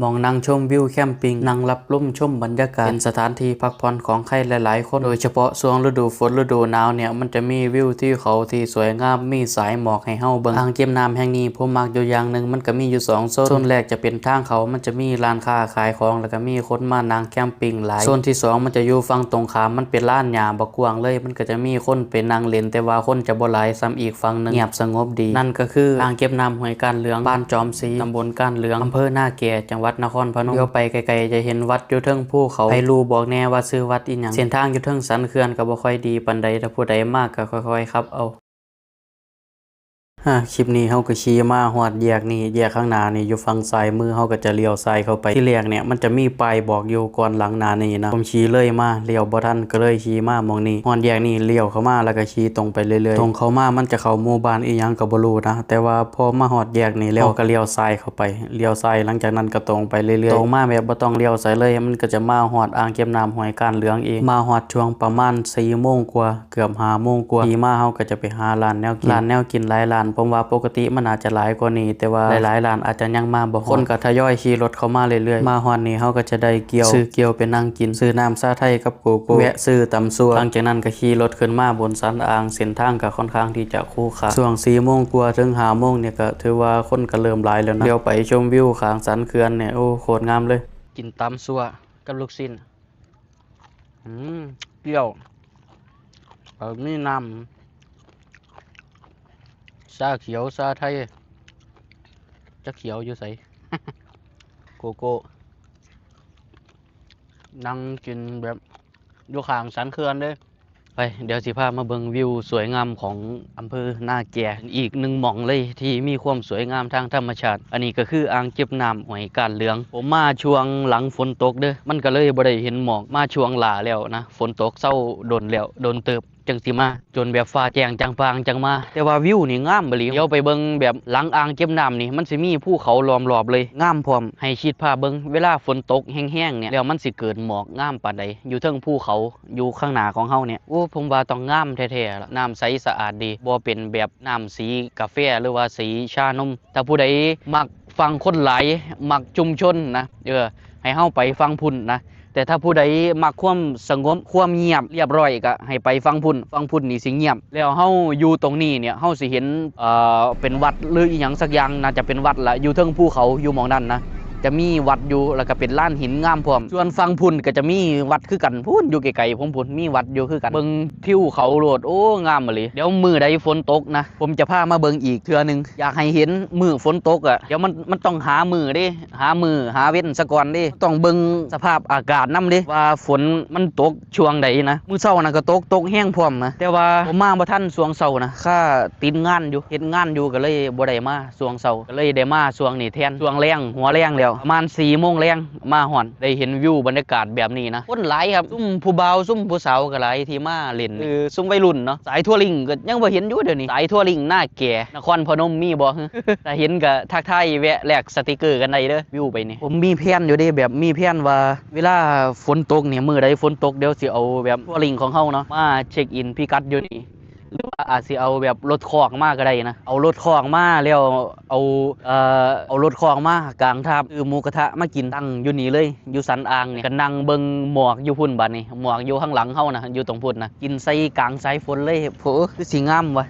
ໝ່ອງນັ່ງຊົມວິວແຄມປິງ, ນັ່ງຮັບລົມຊົມບັນຍາກາດ, ເປັນສະຖານທີ່ພັກຜ່ອນຂອງໃຄຫຼາຍໆຄົນ, ໂດຍສະເພາະຊ່ວງລະດູຝົນ, ລະດູໜາວເນ່ຍ ມັນຈະມີວິວທິວເຂົາທີ່ສວຍງາມ, ມີສາຍໝອກໃຫ້ເຮົາເບິ່ງ. ອ່າງເກັບນ້ຳແຫ່ງນີ້ ຜົມມັກຢູ່ຢ່າງໜຶ່ງ, ມັນກະມີຢູ່ສອງໂຊນ. ໂຊນແລກຈະເປັນທາງເຂົ້າ, ມັນຈະມີຮ້ານຄ້າຂາຍຂອງ ແລ້ວກະມີຄົນມານັ່ງແຄມປິງຫຼາຍ. ໂຊນທີສອງ ມັນຈະຢູ່ຝັ່ງຕົງຂ້າມ, ມັນເປັນລານຫຍ້າບັກກວ້າງເລີຍ, ມັນກະຈະມີຄົນໄປນັ່ງຫຼິ້ນ, ແຕ່ວ່າຄົນຈະບໍ່ຫຼາຍສ່ຳອີກຝັ່ງໜຶ່ງ, ງຽບສະຫງົບດີ. ນັ້ນກະຄືອ່າງເກັບນ້ຳຫ້ວຍກ້ານເຫຼືອງ, ບ້ານຈອມສີ, ຕຳບົນກ້ານເຫຼືອງ, ອຳເພີນາແກ, ຈັງຫວັດນະຄອນພະນົມ. ລຽວໄປໄກໆ ຈະເຫັນວັດຢູ່ເທິງພູເຂົາ. ໃຜຮູ້ບອກແດ່ວ່າຊື່ວັດອີ່ຫຍັງ? ເສັ້ນທາງຢູ່ເທິງສັນເຂື່ອນກະບໍ່ຄ່ອຍດີປານໃດ, ຖ້າຜູ້ໃດມາກະຄ່ອຍໆຂັບເອົາ. ຮະ ຄລິບນີ້ເຮົາກະຂີ່ມາຮອດແຍກນີ້, ແຍກຂ້າງໜ້ານີ້ ຢູ່ຝັ່ງຊ້າຍມື, ເຮົາກະຈະລ້ຽວຊ້າຍເຂົ້າໄປ. ທີແລກເນ່ຍ ມັນຈະມີປ້າຍບອກຢູ່ກ່ອນຫຼັງໜ້ານີ້ນະ, ຜົມຂີ່ເລີຍມາ, ລ້ຽວບໍ່ທັນ ກະເລີຍຂີ່ມາໝ່ອງນີ້. ຮອດແຍກນີ້ ລ້ຽວເຂົ້າມາ ແລ້ວກະຂີ່ຕົງໄປເລື້ອຍໆ. ຕົງເຂົ້າມາ ມັນຈະເຂົ້າໝູ່ບ້ານອີ່ຫຍັງກະບໍ່ຮູ້ນະ, ແຕ່ວ່າພໍມາຮອດແຍກນີ້ແລ້ວ ເຮົາກະລ້ຽວຊ້າຍເຂົ້າໄປ, ລ້ຽວຊ້າຍ, ຫຼັງຈາກນັ້ນກະຕົງໄປເລື້ອຍໆ. ຕົງມາແບບບໍ່ຕ້ອງລ້ຽວໃສເລີຍ, ມັນກະຈະມາຮອດອ່າງເກັບນ້ຳຫ້ວຍກ້ານເຫຼືອງເອງ. ມາຮອດຊ່ວງປະມານສີ່ໂມງກວ່າ ເກືອບຫ້າໂມງກວ່າ, ຂີ່ມາເຮົາກະຈະໄປຫາຮ້ານແນວກິນ, ຮ້ານແນວກິນຫຼາຍຮ້ານ. ຜົມວ່າປົກກະຕິມັນອາດຈະຫຼາຍກວ່ານີ້, ແຕ່ວ່າຫຼາຍໆຮ້ານອາດຈະຍັງມາບໍ່ຮອດ, ຄົນກະທະຍອຍຂີ່ລົດເຂົ້າມາເລື້ອຍໆ. ມາຮອດນີ້ເຮົາກະຈະໄດ້ກ່ຽວ, ຊື້ກ່ຽວໄປນັ່ງກິນ, ຊື້ນ້ຳຊາໄທກັບໂກໂກ້, ແວະຊື້ຕຳຊົ່ວ. ຫຼັງຈາກນັ້ນກະຂີ່ລົດຂຶ້ນມາບົນສັນອ່າງ, ເສັ້ນທາງກະຄ່ອນຂ້າງທີ່ຈະຂຸຂະ. ຊ່ວງສີ່ໂມງກວ່າເຖິງຫ້າໂມງນີ້ ກະຖືວ່າຄົນກະເລີ່ມຫຼາຍແລ້ວນະ. ລ້ຽວໄປຊົມວິວຂ້າງສັນເຂື່ອນເນ່ຍ, ໂອ້ ໂຄດງາມເລີຍ. ກິນຕຳຊົ່ວກັບລູກຊີ້ນ. ອືມ ກ້ຽວ ເອີ ມີນ້ຳຊາຂຽວ ຊາໄທ, ຈັກຂຽວຢູ່ໃສ, ໂກໂກ້. ນັ່ງກິນແບບຢູ່ຂ້າງສັນເຂື່ອນເດ້. ໄປ ດຽວຊິພາມາເບິ່ງວິວສວຍງາມຂອງອຳເພີນາແກ ອີກໜຶ່ງໝ່ອງເລີຍທີ່ມີຄວາມສວຍງາມທາງທຳມະຊາດ. ອັນນີ້ກະຄືອ່າງເກັບນ້ຳຫ້ວຍກ້ານເຫຼືອງ. ຜົມມາຊ່ວງຫຼັງຝົນຕົກເດີ້, ມັນກະເລີຍບໍ່ໄດ້ເຫັນໝອກ. ມາຊ່ວງຫຼ້າແລ້ວນະ, ຝົນຕົກເຊົາດົນແລ້ວ, ດົນເຕີບຈັ່ງຊິມາ, ຈົນແບບຟ້າແຈ້ງຈາງປ່າງຈັ່ງມາ. ແຕ່ວ່າວິວນີ້ງາມອີ່ຫຼີ. ດຽວໄປເບິ່ງແບບຫຼັງອ່າງເກັບນ້ຳນີ້, ມັນຊິມີພູເຂົາລ້ອມລອບເລີຍ, ງາມພ້ອມ. ໃຫ້ຄິດພາບເບິ່ງ ເວລາຝົນຕົກແຮງໆເນ່ຍ ແລ້ວມັນຊິເກີດໝອກງາມປານໃດ ຢູ່ເທິງພູເຂົາ ຢູ່ຂ້າງໜ້າຂອງເຮົາເນ່ຍ. ໂອ້ ຜົມວ່າຕ້ອງງາມແທ້ໆລະ, ນ້ຳໃສສະອາດດີ, ບໍ່ເປັນແບບນ້ຳສີກາແຟ ຫຼືວ່າສີຊານົມ. ຖ້າຜູ້ໃດມັກຝັ່ງຄົນຫຼາຍ, ມັກຊຸມຊົນນະ, ເອີ ໃຫ້ເຮົາໄປຝັ່ງພຸ້ນນະ. ແຕ່ຖ້າຜູ້ໃດມັກຄວາມສະຫງົບ, ຄວາມງຽບ, ລຽບຮ້ອຍ ກະໃຫ້ໄປຝັ່ງພຸ້ນ, ຝັ່ງພຸ້ນນີ້ຊິງຽບ. ແລ້ວເຮົາຢູ່ຕົງນີ້ເນ່ຍ ເຮົາຊິເຫັນ ເອີ ເປັນວັດ ຫຼື ອີ່ຫຍັງສັກຢ່າງ, ໜ້າຈະເປັນວັດລະ, ຢູ່ເທິງພູເຂົາ ຢູ່ໝ່ອງນັ້ນນະ ຈະມີວັດຢູ່ ແລ້ວກະເປັນລານຫີນງາມພ້ອມ. ສ່ວນຝັ່ງພຸ້ນກະຈະມີວັດຄືກັນ, ພຸ້ນ ຢູ່ໄກໆ ພຸ້ນໆ ມີວັດຢູ່ຄືກັນ. ເບິ່ງທິວເຂົາໂລດ, ໂອ້ ງາມອີ່ຫຼີ. ດຽວມື້ໃດຝົນຕົກນະ ຜົມຈະພາມາເບິ່ງອີກເທື່ອໜຶ່ງ. ຢາກໃຫ້ເຫັນມື້ຝົນຕົກອະ, ດຽວມັນ ມັນຕ້ອງຫາມື້ເດ້, ຫາມື້ຫາເວັນສາກ່ອນເດ້, ຕ້ອງເບິ່ງສະພາບອາກາດນຳເດ້ ວ່າຝົນມັນຕົກຊ່ວງໃດນະ. ມື້ເຊົ້ານະກະຕົກ, ຕົກແຮງພ້ອມນະ, ແຕ່ວ່າຜົມມາບໍ່ທັນຊ່ວງເຊົ້ານະ, ຄາຕິດງານຢູ່, ເຮັດງານຢູ່, ກະເລີຍບໍ່ໄດ້ມາຊ່ວງເຊົ້າ, ກະເລີຍໄດ້ມາຊ່ວງນີ້ແທນ. ຊ່ວງແລງ, ຫົວແລງແລ້ວ, ປະມານສີ່ໂມງແລງ ມາຮອດ ໄດ້ເຫັນວິວບັນຍາກາດແບບນີ້ນະ. ຄົນຫຼາຍຄັບ, ຊຸມຜູ້ບ່າວ ຊຸມຜູ້ສາວກະຫຼາຍທີ່ມາຫຼິ້ນ. ຄືຊຸມໄວລຸ້ນເນາະ, ສາຍທົວລິງກະຍັງບໍ່ເຫັນຢູ່ດຽວນີ້. ສາຍທົວລິງນາແກ ນະຄອນພະນົມມີບໍ່? ຖ້າເຫັນກະທັກທາຍແວະແລກສະຕິກເກີກັນໄດ້ເດີ້. ວິວໄປນີ້ ຜົມມີແພນຢູ່ເດ້, ແບບມີແພນວ່າເວລາຝົນຕົກນີ້, ມື້ໃດຝົນຕົກ ດຽວຊິເອົາແບບທົວລິງຂອງເຮົາເນາະ ມາເຊັກອິນພິກັດຢູ່ນີ້. ຫຼືວ່າອາດຊິເອົາແບບລົດຄອກມາກະໄດ້ນະ, ເອົາລົດຄອກມາແລ້ວ ເອົາ ເອີ ເອົາລົດຄອກມາກາງທາບ ຊື້ໝູກະທະມາກິນ, ຕັ້ງຢູ່ນີ້ເລີຍ ຢູ່ສັນອ່າງນີ້ ກະນັ່ງເບິ່ງໝອກຢູ່ພຸ້ນ. ບາດນີ້ໝອກຢູ່ຂ້າງຫຼັງເຮົານະ, ຢູ່ຕົງພຸ້ນນະ, ກິນໃສ່ກາງສາຍຝົນເລີຍ. ໂອ້ ຄືຊິງາມວະ.